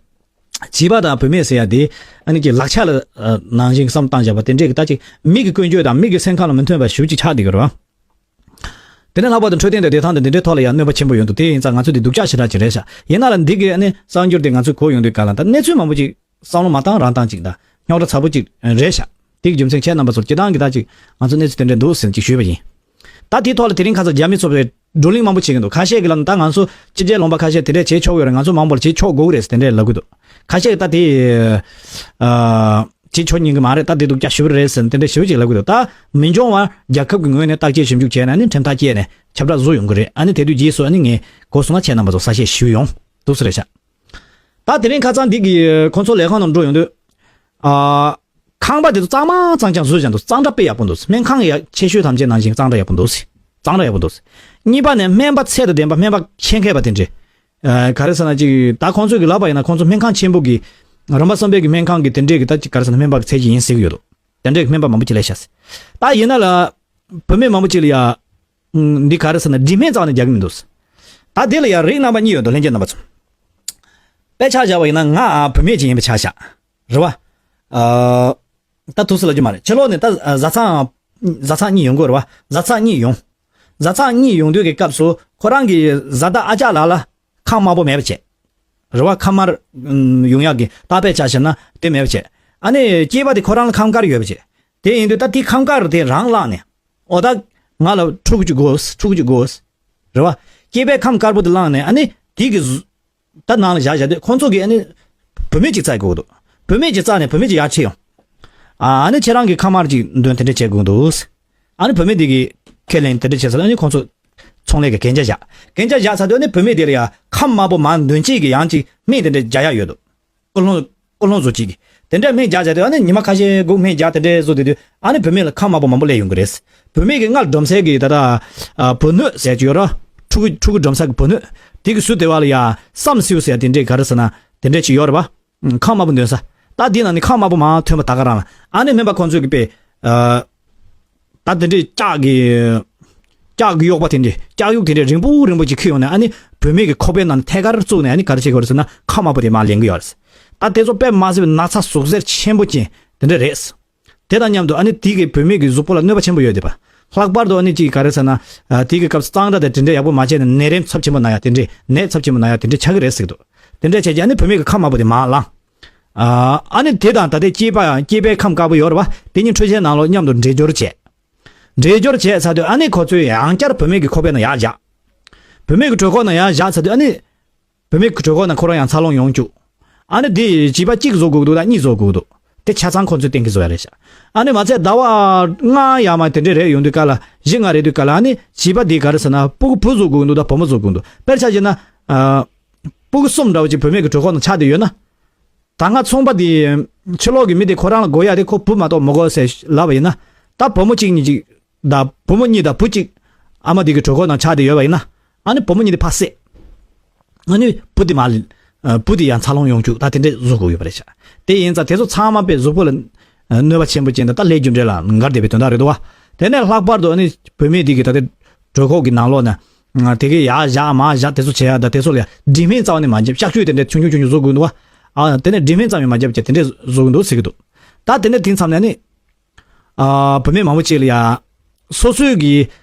བྱིས་པ་དང་བུད་མེད་ཟེར་ཡ་དེ་ཨ་ནི་ཀྱི་ལག་ཆ་ལ་ནང་བཞིན་བསམ་བཏང་བཞག་པ་དེ་འདྲས་ཀྱི་ད་ཅིག་མིག་གི་ཀུན་སྤྱོད་དང་མིག་གི་སེམས་ཁམས་ལ་མི་མཐུན་པ་ཞེ་པོ་ཅིག་ཆགས་བསྡད་ཀྱི་རེད་བ། དེ་ནས་ལྷག་པར་དུ་འཕྲོད་བསྟེན་དང་བདེ་ཐང་དང་དེ་འདྲའི་ཐོག་ལ་ཡང་གནོད་པ་ཆེན་པོ་ཡོང་འདུག་དེ་ཡིན་ཙང་ང་ཚོ་འདི་སྡུག་ཅག་ཞེ་དྲག་ཅིག་རེད་ཤག་ཡིན་ན་ལ་འདི་གི་ཨ་ནི་གསར་འགྱུར་དེ་ང་ཚོས་གོ་ཡོང་དུས་ག་ལ་ད་གནས་ཚུལ་མང་པོ་ཅིག་བསམ་བློ་མ་བཏང་རང་བཏང་ཅིག་དང་རྙོག་དྲ་ཚ་པོ་ཅིག་རེད་ཤག་དེ་གི་རྒྱུ་མཚན་ཁྱེད་རྣམ་པ་ཚོར་སྤྱིར་བཏང་གི་ད་ཅིག་ང་ཚོ་གནས་ཚུལ་དེ་འདྲ་འདུག་ཟེར་ཅིག་ཞུས་པ་ཡིན། ད་དེའི་ཐོག་ལ་དེ་རིང་ཁ་སང་རྒྱ་མི་ཚོ་བའི་བགྲོ་གླེང་མང་པོ་བྱེད་ཀྱི་འདུག་ཁ་ཤས་ཀྱིས་ལབ་ན་ད་ང་ཚོ་སྤྱི་བྱེ་ལུང་པ་ཁ་ཤས་དེ་འདྲས་བྱེད་ཆོག་ཡོད་རེད། ང་ཚོ་མང་པོ་ལ་བྱེད་ཆོག་དགོས་ཀྱི་རེད་ཟེར་དེ་འདྲས་ལབ་ཀྱི་འདུག་ཁ་ཤས་ཀྱིས་ད་དེ་ཨ་བྱེད་ཆོག་ཉན་གྱི་མ་རེད། ད་དེ་སྡུག་ཅག་ཞེ་པོ་རེད་ཟེར་དེ་འདྲས་ཞེ་པོ་ཅིག་ལབ་ཀྱི་འདུག་ད་མི་འབྱུང་བར་རྒྱལ་ཁབ་ཀྱི་ངོས་ནས་བརྟག་དཔྱད་ཞིབ་འཇུག་བྱས་ནས་ནི་ཁྲིམས་ཐག་བཅད་ནས་ཁྱབ་བསྒྲགས་བཟོ་ཡོང་གི་རེད། ཨ་ནི་དེ་དུས་རྗེས་སུ་ཨ་ནི་ངས་གོ་སོང་ན་ཁྱེད་རྣམ་པ་ཚོ་གསལ་བཤད་ཞུས་ཡོང་འདུག་ཟེར་རེད་ཤག་ད་དེ་རིང་ཁ་སང་འདི་གི་ཁོང་ཚོ་ལས་ཁང་ནང་འགྲོ་ཡོང་དུས། ཨ། ཁང་པ་དེ་ཚོ་གཙང་མ་གཙང་རྐྱང་བཟོས་བཞག་འདུག་གཙང་སྦྲ་དཔེ་ཡག་པོ་འདུག་སྨན་ཁང་ཡག་ཆེ་ཤོས་ཐམས་ཅད་ནང་བཞིན་གཙང་སྦྲ་ཡག་པོ་འདུག་གཙང་སྦྲ་ཡག་པོ་འདུག་གཉིས་པ་ནས་སྨན་པ་ཚད་དང་ལྡན་པ་སྨན་པ་ཆེད་མཁས་པ་དེ་འདྲས། ཨ། ག་རེ་ཟེར་ན་ཅིག་ད་ཁོང་ཚོས་གི་ལབ་པ་ཡིན་ན་ཁོང་ཚོ་སྨན་ཁང་ཆེན་པོ་གི་རིམ་པ་གསུམ་པའི་གི་སྨན་ཁང་གི་དེ་འདྲས་གི་ད་ཅིག་ག་རེ་ཟེར་ན་སྨན་པ་གི་ཚད་ཀྱི་ཡིན་ཟེར་གི་ཡོད་འདུག་དེ་འདྲས་གི་སྨན་པ་མང་པོ་ཅིག་སླེབས་ཤག་ད་ཡིན་ན་ལ་བུད་མེད་མང་པོ་ཅིག་ལ་ཡ། འདི་ག་རེ་ཟེར་ན་དྲི་སྨན་རྩ་ནས་རྒྱག་གི་མི་འདུག་ད་དེ་ལ་ཡང་རིགས་རྣམ་པ་གཉིས་ཡོད་འདུག་ལྷན་རྒྱས་རྣམ་པ་ཚོ། དཔེ་ཆ་བཞག་པ་ཡིན་ན་ང་བུད་མེད་ཅིག་ཡིན་པ་ཆ་བཞག་རེད་བ། ཨ། ད་དུས་སུ་ལབ་རྒྱུ་མ་རེད། ཕྱི་ལོགས་ནས་ད་བཟའ་ཚང་བཟའ་ཚང་གཉིས་ཡོང་དགོས་རེད་བ། བཟའ་ཚང་གཉིས་ཡོང་། བཟའ་ཚང་གཉིས་ཡོང་དུས་ཀྱི་སྐབས་སུ་ཁོ་རང་གི་བཟའ་ཟླ་ཨ་ཅག་ལགས་ལ་ཁམས་དམར་པོ་མེད་པ་བྱས། རེད་བ། ཁམས་དམར་ཡོང་ཡག་གི་རྟགས་དཔེ་ཆ་བཞག་ན་དེ་མེད་པ་བྱས། ཨ་ནི་སྐྱེས་པ་དེ་ཁོ་རང་ལ་ཁམས་དཀར་ཡོད་པ་བྱས། དེ་ཡིན་དུས་ད་དེ་ཁམས་དཀར་དེ་རང་བླངས་ནས། ཨོ་ད་ང་ལ་ཕྲུ་གུ་གཅིག་དགོས། ཕྲུ་གུ་གཅིག་དགོས། རེད་བ། སྐྱེས་པའི་ཁམས་དཀར་པོ་དེ་བླངས་ནས་ཨ་ནི་དེ་གི་ཟུ་ད་ནང་ལ་བཞག་བཞག་དུས་ཁོང་ཚོ་གིས་ཨ་ནི་བུད་མེད་ཅིག་བཙལ་དགོས་འདུག་བུད་མེད་ཅིག་བཙལ་ནས་བུད་མེད་ཅིག་ཡར་ཁྲིད་ཡོང་། ཨ་ནི་ཁྱེད་རང་གི་ཁམས་དམར་ཅིག་འདོན་དེ་འདྲ་བྱེད་དགོས་འདུག་ཨ་ནི་བུད་མེད་དེ་གིས་ཁས་ལེན་དེ་འདྲ་བྱས་ཚར་ཨ་ནི་ཁོང་ཚོ་ཚོང་ལས་ཀྱི་གན་རྒྱ་བཞག་གན་རྒྱ་བཞག་ཚར་དུས་ཨ་ནི་བུད་མེད་དེ་ལ་ཡ་ཁམས་དམར་པོ་མར་འདོན་བྱེད་ཀྱི་ཡང་ཅིག་སྨན་དེ་འདྲ་རྒྱག་ཡག་ཡོད་འདུག་ཀུན་སློང་ཀུན་སློང་བཟོ་བྱེད་ཀྱི། དེ་འདྲ་སྨན་རྒྱག་བྱས་དུས་ཨ་ནི་ཉི་མ་ཁ་ཤས་སྒུག་སྨན་རྒྱག་དེ་འདྲ་བཟོ་དུས་དུས་ཨ་ནི་བུད་མེད་ལ་ཁམས་དམར་པོ་མང་པོ་སླེབས་ཡོང་གི་རེད། བུད་མེད་ཀྱི་སྔར་སྒྲོམ་གསལ་གྱི་ད་ལྟ་བུ་སྣོད་ཟེར་གྱི་ཡོད་ར། ཕྲུ་གུ་ཕྲུ་གུ་སྒྲོམ་ས་གི་བུ་སྣོད་དེ་གི་ཟུར་དེ་བ་ལ་ཡ་བསམ་སེའུ་ཟེར་དེ་འདྲས་ག་རེ་ཟེར་ན་དེ་འདྲས་ཅིག་ཡོད་རེད་པ། ཁམས་དམར་པོ་འདོན་ས། ད་འདི་ནང་ནས་ཁམས་དམར་པོ་མར་ཐོན་པ་ད་ག་རང་ལ་ཨ་ནི་སྨན་པ་ཁོང་ཚོས་ཀྱི་དཔེ། ད་དེ་འདྲས་ལྕགས་ཀྱི། ལྕགས་ཀྱི་གཡོག་པ་དེ་འདྲས་ལྕགས་གཡུག་དེ་འདྲས་རིང་པོ་རིང་པོ་ཅིག་ཁྱེར་ཡོང་ནས་ཨ་ནི་བུད་མེད་ཀྱི་ཁོག་པའི་ནང་ནས་ཐད་ཀར་བཙུགས་ནས་ཨ་ནི་ག་རེ་བྱེད་དགོས་རེད་ཟེར་ན་ཁམས་དམར་པོ་དེ་མར་ལེན་གི་ཡོད་རེད། ད་དེ་ཚོ་དཔེ་མ་སྲིད་པའི་ན་ཚ་ཟུག་གཟེར་ཆེན་པོ་ཅན་དེ་འདྲས་རེད། དེ་དང་མཉམ་དུ་ཨ་ནི་དེ་གི་བུད་མེད་ཀྱི་གཟུགས་པོ་ལ་གནོད་པ་ཆེན་པོ་ཡོད་དེ་པ། ལྷག་པར་དུ་ཨ་ནི་ཅིག་ག་རེ་ཟེར་ན། དེ་གི་སྐབས་སུ་གཙང་སྦྲ་དང་དེ་འདྲས་ཡག་པོ་མ་བྱས་ནས་ནད་རིམས་ཚབས་ཆེན་པོ་ན་ཡ་དེ་འདྲས་ནད་ཚབས་ཆེན་པོ་ན་ཡ་དེ་འདྲས་ཆགས་ཀྱི་རེད་ཟེར་གི་འདུག་དེ་འདྲས་བྱས་རྗེས་ཨ་ནི་བུད་མེད་ཀྱི་ཁམས་དམར་པོ་དེ་མར་ལངས། ཨ་ནི་དེ་དང་ད་ལྟའི་སྐྱེས་པ་ཡང་སྐྱེས་པའི་ཁམས་དཀར་པོ་ཡོད་རེད་པ། དེ་གཉིས་འཕྲོད་བྱེད་ནང་ལོགས་མཉམ་དུ་འདྲེས་སྦྱོར་བྱས། འདྲེས་སྦྱོར་བྱས་ཚར་དུས་ཨ་ནི་ཁོ་ཚོས་ཡང་བསྐྱར་བུད་མེད་ཀྱི་ཁོག་པའི་ནང་ཡར་བཞག་བུད་མེད་ཀྱི་གྲོད་ཁོག་ནང་ཡར་བཞག་ཚར་དུས་ཨ་ནི། བུད་མེད་ཀྱི་གྲོད་ཁོག་ནང་ཁོ་རང་ཡང་འཚར་ལོངས་ཡོང་བཅུག་ཨ་ནི་དེ་བྱིས་པ་གཅིག་བཟོ་དགོས་འདུག་ད་གཉིས་བཟོ་དགོས་འདུག་དེ་ཆ་ཚང་ཁོ་ཚོས་གཏན་འཁེལ་བཟོ་ཡ་རེད་ཤག་ཨ་ནི་མ་ཚད་ཟླ་བ་ལྔ་ཡར་མར་དེ་འདྲས་རེད་ཡོང་དུས་ག་ལ་བཞི་ལྔ་རེད་དུས་ག་ལ་ཨ་ནི་བྱིས་པ་དེ་ག་རེ་ཟེར་ན་སྤུ་གུ་བུ་བཟོ་དགོས་འདུག་ད་བུ་མོ་བཟོ་དགོས་འདུག་དཔེར་ཆ་བཞག་ན། ཨ། སྤུ་གུ་གསུམ་འདྲ་བོ་ཅིག་བུད་མེད་ཀྱི་གྲོད་ཁོག་ནང་ཆགས་བསྡད་ཡོད་ན། ད་སྔ་ཚོང་པ་དེ། ཕྱི་ལོགས་ཀྱི་མི་དེ་ཁོ་རང་ལ་དགོས་ཡ་དེ་ཁོ་བུ་མ་གཏོགས་མི་དགོས་ཟེར་ལབ་པ་ཡིན་ན། ད་བུ་མོ་གཅིག་གཉིས་གཅིག་དང་བུ་མོ་གཉིས་དང་བུ་གཅིག་ཨ་མ་དེ་གི་གྲོད་ཁོག་ནང་ཆགས་བསྡད་ཡོད་པ་ཡིན་ན། ཨ་ནི་བུ་མོ་གཉིས་དེ་ཕར་བསད། ཨ་ནི་བུ་དེ་མར་ལེན། བུ་དེ་ཡང་འཚར་ལོངས་ཡོང་བཅུག་ད་དེ་འདྲས་བཟོ་དགོས་ཡོད་པ་རེད་ཤག་དེ་ཡིན་ཙང་དེ་ཚོ་ཚང་མ་དཔེ་གཟུགས་པོ་ལ་གནོད་པ་ཆེན་པོ་ཅན་དང་ད་ལས་རྒྱུ་འབྲས་ལ་འགལ་བསྡད་པའི་དོན་དག་རེད་འདུག་བ། དེ་ནས་ལྷག་པར་དུ་ཨ་ནི་བུད་མེད་དེ་གི་ད་ལྟའི་གྲོད་ཁོག་གི་ནང་ལོགས་ན། དེ་གི་ཡར་བཞག་མར་བཞག་དེ་ཚོ་བྱེད་ཡ་ད་དེ་ཚོ་ལ་འབྲི་སྨན་རྩ་བ་ནས་མ་བརྒྱབ་གཤག་བཅོས་དེ་འདྲས་ཆུང་ཆུང་ཆུང་ཆུང་བཟོ་དགོས་འདུག་བ། ཨ་དེ་ནས་འབྲི་སྨན་རྩ་བ་ནས་མ་བརྒྱབ་ཀྱི་དེ་འདྲས་བཟོ་གི་འདུག་ཟེར་གི་འདུག་ད་དེ་ནས་དེང་མཚམས་ནས་ནི། ཨ་བུད་མེད་མང་པོ་ཅིག་ལ་ཡ། སོ་སོའི་གི་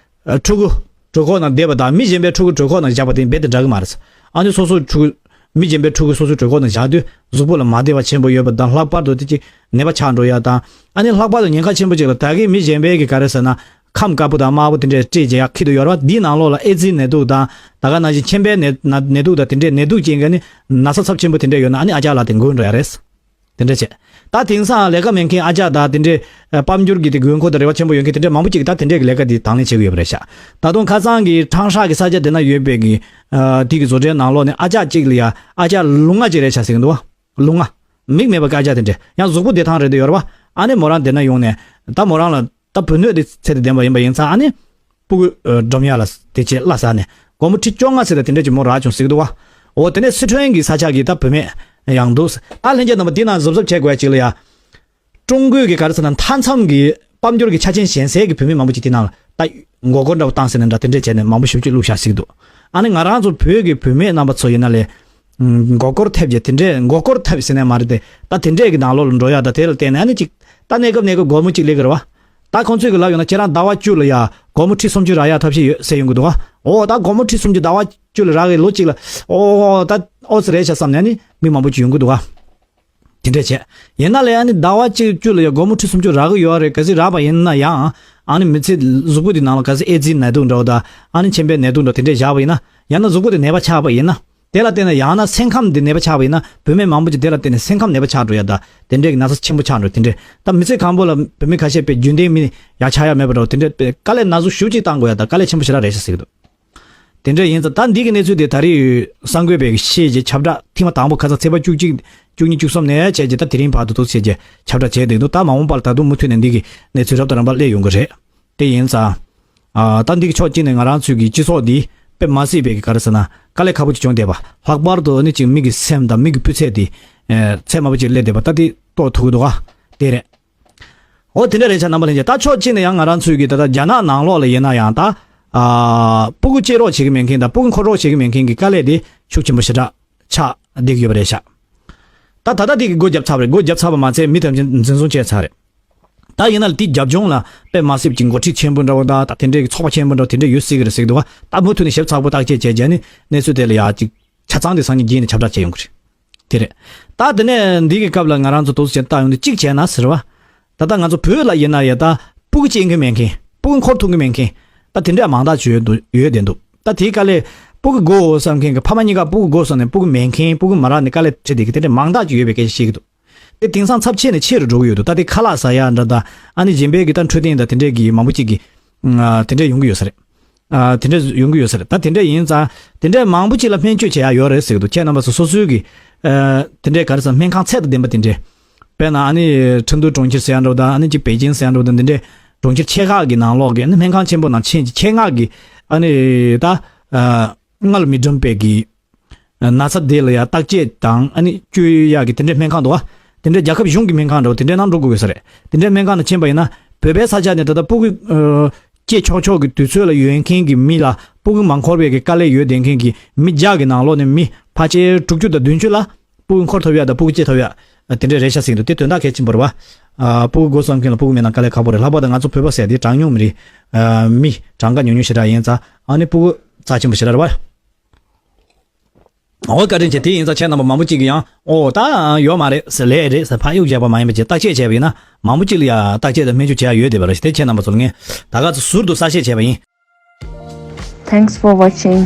ཨ་ཕྲུ་གུ་གྲོད་ཁོག་ནང་བསྡད་པ་དང་མི་གཞན་པའི་ཕྲུ་གུ་གྲོད་ཁོག་ནང་བཞག་པ་དེ་རྦད་དེ་འདྲ་གི་མ་རེད། ཨ་ནི་སོ་སོའི་ཕྲུ་གུ། མི་གཞན་པའི་ཕྲུ་གུ་སོ་སོའི་གྲོད་ཁོག་ནང་བཞག་དུས་གཟུགས་པོ་ལ་མ་བདེ་བ་ཆེན་པོ་ཡོད་པ་དང་ལྷག་པར་དུ་དེ་ཅིག་ནད་པ་ཆགས་འགྲོ་ཡ་དང་། ཨ་ནི་ལྷག་པར་དུ་ཉེན་ཁ་ཆེན་པོ་ཅིག་ལ་ད་གིན་མི་གཞན་པའི་གི་ག་རེ་ཟེར་ན་ཁམས་དཀར་པོ་དང་དམར་པོ་དེ་འདྲས་སྤྲད་བྱེད་ཡ་ཁྱི་དུ་ཡོད་རེད་བ། འདིའི་ནང་ལོགས་ལ་ཨེ་ཙི་ནད་དུག་དང་ད་ག་ནང་བཞིན་མཁྱེན་པའི་ནད་ནད་དུག་དང་དེ་འདྲས་ནད་དུག་ཅན་གྱི་ནི་ན་ཚ་ཚབས་ཆེན་པོ་དེ་འདྲས་ཡོད་ན་ཨ་ནི་ཨ་ཅག་ལགས་དེ་འགོས་འགྲོ་ཡ་རེད། དེ་འདྲ་བྱས། ད་དེང་སང་ལས་ཀ་མེད་མཁན་ཨ་ཅག་དང་དེ་འདྲའི་ཨ་དཔལ་འབྱོར་གྱི་དེ་དགོས་མཁོ་དང་རེ་བ་ཆེན་པོ་ཡོད་མཁན་དེ་འདྲ་མང་པོ་ཅིག་གིས་ད་དེ་འདྲའི་གི་ལས་ཀ་དེ་དང་ལེན་བྱེད་ཀྱི་ཡོད་པ་རེད་ཤག་ད་དུང་ཁ་སང་གི་ཁྲང་ཧྲ་གི་ས་ཆ་དེ་ན་ཡོད་པའི་གི་ཨ་དེ་གི་བཟོ་གྲྭའི་ནང་ལོགས་ནས་ཨ་ཅག་ཅིག་ལ་ཡ་ཨ་ཅག་ལུང་ང་ཅིག་རེད་ཤག་ཟེར་གི་འདུག་བ། ལུང་ང་། མིག་མེད་པ་གི་ཨ་ཅག་དེ་འདྲ་ཡང་གཟུགས་པོ་བདེ་ཐང་རེད་འདུག་ཡོད་རེད་བ། ཨ་ནི་མོ་རང་དེ་ན་ཡོང་ནས་ད་མོ་རང་ལ། ད་བུ་སྣོད་དེ་ཚད་དང་ལྡན་པ་ཡིན་པ་ཡིན་ཙང་ཨ་ནི། སྤུ་གུ་སྒྲོམ་ཡ་ལ་དེ་བྱས་གླ་ཟ་ནས་སྒོར་མོ་ཁྲི་བཅོ་ལྔ་ཟེར་ད་དེ་འདྲས་ཀྱི་མོ་རག་བྱུང་ཟེར་གི་འདུག་བ། འོ་དེ་ནས་སི་ཁྲོན་གྱི་ས་ཆ་གི་ད་བུད་མེད་ཡང་འདུག་ད་ལྷན་རྒྱས་རྣམ་པ་འདི་ན་གཟབ་གཟབ་བྱེད་དགོས་ཡ་ཅིག་ལ་ཡ། ཀྲུང་གོའི་གི་ག་རེ་ཟེར་ན་མཐའ་མཚམས་ཀྱི་དཔལ་འབྱོར་གྱི་ཆ་རྐྱེན་ཞན་སའི་གི་བུད་མེད་མང་པོ་ཅིག་དེ་ནང་ལ་ད་མགོ་སྐོར་འདྲ་བོ་བཏང་ཟེར་ནས་འདྲ་དེ་འདྲས་བྱས་ནས་མང་པོ་ཞེ་པོ་ཅིག་བླུགས་བཞག་ཟེར་གི་འདུག་ཨ་ནི་ང་རང་ཚོ་བོད་ཀྱི་བུད་མེད་རྣམ་པ་ཚོ་ཡིན་ན་ལས། མགོ་སྐོར་ཐེབས་ཀྱི་དེ་འདྲས། མགོ་སྐོར་ཐེབས་ཟེར་ནས་མ་རེད་དེ། ད་དེ་འདྲས་ཀྱི་ནང་ལོགས་ལ་འགྲོ་ཡ། ད་དེ་ལ་བརྟེན་ནས་ཨ་ནི་ཅིག་ད་གནས་སྐབས་གནས་སྐབས་སྒོར་མོ་གཅིག་སླེབས་ཀྱི་རེད་བ། ད་ཁོང་ཚོས་ཀྱི་ལབ་ཡོང་ན་ཁྱེད་རང་ཟླ་བ་བཅུ་ལ་ཡ་སྒོར་མོ་ཁྲི་སུམ་ཅུ་རག་ཡ་ཐབས་ཤེས་ཡོད་ཟེར་ཡོང་གི་འདུག་ག། ཨོ་ད་སྒོར་མོ་ཁྲི་སུམ་ཅུ་ཟླ་བ་བཅུ་ལ་རག་གི། ལོ་གཅིག་ལ་ཨོ་ད་ཨོ་ཙི་རེད་ཤག་བསམ་ནས་ཨ་ནི་མི་མང་པོ་ཅིག་ཡོང་གི་འདུག་ག། དེ་འདྲས་བྱས། ཡིན་ན་ལས་ཨ་ནི་ཟླ་བ་གཅིག་བཅུ་ལ་ཡ་སྒོར་མོ་ཁྲི་སུམ་ཅུ་རག་གི་ཡོད་རེད། གལ་སྲིད་རག་པ་ཡིན་ན་ཡང་ཨ་ནི་མི་ཚེ་གཟུགས་པོ་དེ་ནང་ལ་གལ་སྲིད་ཨེ་ཙི་ནད་དུག་འདྲ་བོ་དང་ཨ་ནི་མཆིན་པའི་ནད་དུག་འདྲ་དེ་འདྲས་བཞག་པ་ཡིན་ན། ཡང་ན་གཟུགས་པོ་དེ་ནད་པ་ཆགས་པ་ཡིན་ན། དེ་ལ་བརྟེན་ནས་ཡང་ན་སེམས་ཁམས་དེ་ནད་པ་ཆགས་པ་ཡིན་ན། བུད་མེད་མང་པོ་ཅིག་དེ་ལ་བརྟེན་ནས་སེམས་ཁམས་ནད་པ་ཆགས་འགྲོ་ཡ་ད། དེ་འདྲས་ཀྱི་ན་ཚ་ཆེན་པོ་ཆགས་འགྲོ། དེ་འདྲས་ད་མི་ཚེ་གང་པོ་ལ་བུད་མེད་ཁ་ཤས་པའི་རྒྱུན་ལྡན་མི་ཡག་ཆགས་ཡ་མེད་པ་འདྲ་བོ། དེ་འདྲས་དཀའ་ལས་སྣ་ཟུག་ཞེ་པོ་ཅིག་བཏང་དགོས་ཡ་ད། དཀའ་ལས་ཆེན་པོ་ཞེ་དྲག་རེད་ཤག་ཟེར་གྱི་འདུག། དེ་འདྲ་ཡིན་ཙང་ད་འདི་གི་གནས་ཚུལ་དེ་ད་རེས་གསར་འགོད་པས་ཤེས་རྗེས་ཁྱབ་བསྒྲགས་ཐེངས་མ་དང་པོ་ཁ་སང་ཚེས་པ་བཅུ་གཅིག་བཅུ་གཉིས་བཅུ་གསུམ་ནས་བྱས་རྗེས་ད་དེ་རིང་བར་དུ་འདུག་ཟེར་རྗེས་ཁྱབ་བསྒྲགས་བྱས་བསྡད་འདུག། ད་མ་འོངས་པར་ད་དུང་མུ་མཐུད་ནས་འདི་གི་གནས་ཚུལ་རབ་དང་རིམ་པ་སླེབས་ཡོང་གི་རེད། དེ་ཡིན་ཙང་། ཨ་ད་འདི་གི་ཕྱོགས་གཅིག་ནས་ང་རང་ཚོའི་གི་སྤྱི་ཚོགས་འདི་དཔེ་མ་སྲིད་པའི་གི་ག་རེ་ཟེར་ན་དཀའ་ལས་ཁག་པོ་ཅིག་བྱུང་བསྡད་པ། ལྷག་པར་དུ་ཨ་ནི་ཅིག་མི་གི་སེམས་དང་མི་གི་སྤུས་ཚད་དེ་ཨེ་ཚད་དམའ་པོ་ཅིག་སླེབས་བསྡད་པ་ད་དེ་རྟོགས་ཐུབ་ཀྱི་འདུག་ག། དེ་རེད། འོ་དེ་འདྲ་རེད་ཤག་རྣམ་པ་ལྷན་རྒྱས། ད་ཕྱོགས་གཅིག་ནས་ཡང་ང་རང་ཚོའི་གི་ད་ལྟ་རྒྱ་ནག་ནང་ལོགས་ལ་ཡིན་ན་ཡང་ད་ཨ་སྤུ་གུ་སྐྱེ་རོགས་བྱེད་ཀྱི་མེད་མཁན་དང་སྤུ་གུ་འཁོར་རོགས་བྱེད་ཀྱི་མེད་མཁན་གྱི་དཀའ་ལས་དེ་ཤུགས་ཆེན་པོ་ཞེ་དྲག་ཆགས་བསྡད་ཀྱི་ཡོད་པ་རེད་ཤག། ད་ད་ལྟ་དེ་གི་སྒོ་བརྒྱབ་ཚར་བ་རེད། སྒོ་བརྒྱབ་ཚར་བ་མ་ཚད་མི་ཐམས་ཅད་འཛིན་བཟུང་བྱས་ཚར་རེད། ད་ཡིན་ན་ལ་དེའི་རྒྱབ་ལྗོངས་ལ་དཔེ་མ་སྲིད་ཀྱི་འགོ་ཁྲིད་ཆེན་པོ་འདྲ་བོ་དང་ད་དེ་འདྲའི་གི་ཚོགས་པ་ཆེན་པོ་འདྲ་བོ་དེ་འདྲ་ཡོད་སྲིད་ཀྱི་རེད་ཟེར་གྱི་འདུག་ག། ད་མུ་མཐུད་ནས་ཞིབ་ཚགས་པོ་བརྟག་དཔྱད་བྱས་རྗེས་ནི་གནས་ཚུལ་དེ་ལ་ཡ་ཅིག་ཆ་ཚང་དེ་སང་ཉིན་རྗེས་ནས་ཁྱབ་བསྒྲགས་བྱས་ཡོང་གི་རེད། དེ་རེད། ད་དེ་ནས་འདི་གི་སྐབས་ལ་ང་རང་ཚོ་འདུག་སེ་བལྟ་ཡོང་དུས་གཅིག་བྱས་ན་ཟེར་བ། ད་ལྟ་ང་ཚོ་བོད་ལ་ཡིན་ན་ཡ་ད་སྤུ་གུ་སྐྱེ་མཁན་མེད་མཁན། སྤུ་གུ་འཁོར་ཐུབ་མཁན་མེད་མཁན། ད་དེ་འདྲ་མང་དག་ཅིག་ཡོད་འདུག་ཡོད་བསྡད་འདུག། ད་དེའི་དཀའ་ལས་སྤུ་གུ་དགོས་བསམ་མཁན་གྱི་ཕ་མ་གཉིས་ཀ་སྤུ་གུ་དགོས་བསམ་ནས་སྤུ་གུ་མེད་མཁན། སྤུ་གུ་མ་རག་ནས་དཀའ་ལས་འཕྲད་བསྡད་མཁན་དེ་འདྲ་མང་དག་ཅིག་ཡོད་པའི་སྐད་ཆ་བཤད་ཀྱི་འདུག། དེ་དེང་སང་ཚབས་ཆེ་ནས་ཆེ་རུ་འགྲོ་གི་ཡོད་འདུག། ད་དེ་ཁ་ལག་ཟ་ཡ་འདྲ་དང་ཨ་ནི་གཞན་པའི་གི་ད་འཕྲོད་བསྟེན་དང་དེ་འདྲའི་གི་མང་པོ་ཅིག་གི་ཨ་དེ་འདྲ་ཡོང་གི་ཡོད་ས་རེད། ཨ་དེ་འདྲ་ཡོང་གི་ཡོད་ས་རེད། ད་དེ་འདྲ་ཡིན་ཙང་དེ་འདྲ་མང་པོ་ཅིག་ལ་སྨན་བཅོས་བྱེད་ཡ་ཡོད་རེད་ཟེར་གི་འདུག། ཁྱེད་རྣམ་པ་ཚོ་སོ་སོའི་གི་ཨ་དེ་འདྲའི་ག་རེ་ཟེར་སྨན་ཁང་ཚད་དང་ལྡན་པ་དེ་འདྲའི། དཔེར་ན་ཨ་ནི་ཁྲིན་ཏུའུ་གྲོང་ཁྱེར་ཟེར་ཡ་འདྲ་བོ་དང་ཨ་ནི་ཅིག་པེ་ཅིང་ཟེར་ཡ་འདྲ་བོ་དང་འདི་འདྲའི་གྲོང་ཁྱེར་ཆེ་ཁག་གི་ནང་ལོགས་ཀྱི་ཨ་ནི་སྨན་ཁང་ཆེན་པོ་ནང་ཕྱིན་ཅིག་ཆེད་མངགས་ཀྱི་ཨ་ནི་ད་ཨ་སྔ་ལ་མི་འགྲིམ་པའི་གི་ན་ཚ་དེ་ལ་ཡ་བརྟག་དཔྱད་དང་ཨ་ནི་བཅོས་ཡག་གི་དེ་འདྲའི་སྨན་ཁང་འདུག་བ། དེ་འདྲའི་རྒྱལ་ཁབ་གཞུང་གི་སྨན་ཁང་འདྲ་བོ་དེ་འདྲའི་ནང་འགྲོ་དགོས་ས་རེད། དེ་འདྲའི་སྨན་ཁང་ནང་ཕྱིན་པ་ཡིན་ན་བོད་པའི་ས་ཆ་ནས་ད་ལྟ་སྤུ་གུ་ཨ་སྐྱེ་ཆོག་ཆོག་གི་དུས་ཚོད་ལ་ཡོད་མཁན་གྱི་མི་ལ་སྤུ་གུ་མ་འཁོར་བའི་གི་དཀའ་ལས་ཡོད་བསྡད་མཁན་གྱི་མི་བརྒྱ་གི་ནང་ལོགས་ནས་མི་ཕལ་ཆེར་དྲུག་ཅུ་དང་བདུན་ཅུ་ལ་སྤུ་གུ་འཁོར་ཐུབ་ཡ་དང་སྤུ་གུ་སྐྱེ་ཐུབ་ཡ་དེ་འདྲའི་རེད་ཤག་ཟེར་གྱི་འདུག། དེ་དོན་དག་གལ་ཆེན་པོ་རེད་བ། ཨ་སྤུ་གུ་དགོས་བསམ་མཁན་ལ་སྤུ་གུ་མེད་ན་དཀའ་ལས་ཁག་པོ་རེད། ལྷག་པར་དུ་ང་ཚོ་བོད་པ་ཟེར་དེ་གྲངས་ཉུང་མི་རིགས་ཨ་མི་གྲངས་ཀ་ཉུང་ཉུང་ཞེ་དྲག་ཡིན་ཙང་ཨ་ནི་སྤུ་གུ་རྩ་ཆེན་པོ་ཞེ་དྲག་རེད་བ། འོ་བཀའ་དྲིན་ཆེ། དེ་ཡིན་ཙང་ཁྱེད་རྣམ་པ་མང་པོ་ཅིག་གིས་ཡང་ཨོ་ད་ཡོད་མ་རེད་ཟེར་ལས་རེད་ཟེར་ཕར་གཡུག་བརྒྱབ་པ་མ་ཡིན་པ་ཅིག་བརྟག་དཔྱད་བྱས་པ་ཡིན་ན་མང་པོ་ཅིག་ལ་ཡ་བརྟག་དཔྱད་དང་སྨན་བཅོས་བྱེད་ཡ་ཡོད་བསྡད་པ་རེད། དེ་ཁྱེད་རྣམ་པ་ཚོ་ལ་ངས་ད་ག་ཚོད་ཟུར་དུ་གསལ་བཤད་བྱས་པ་ཡིན། Thanks for watching.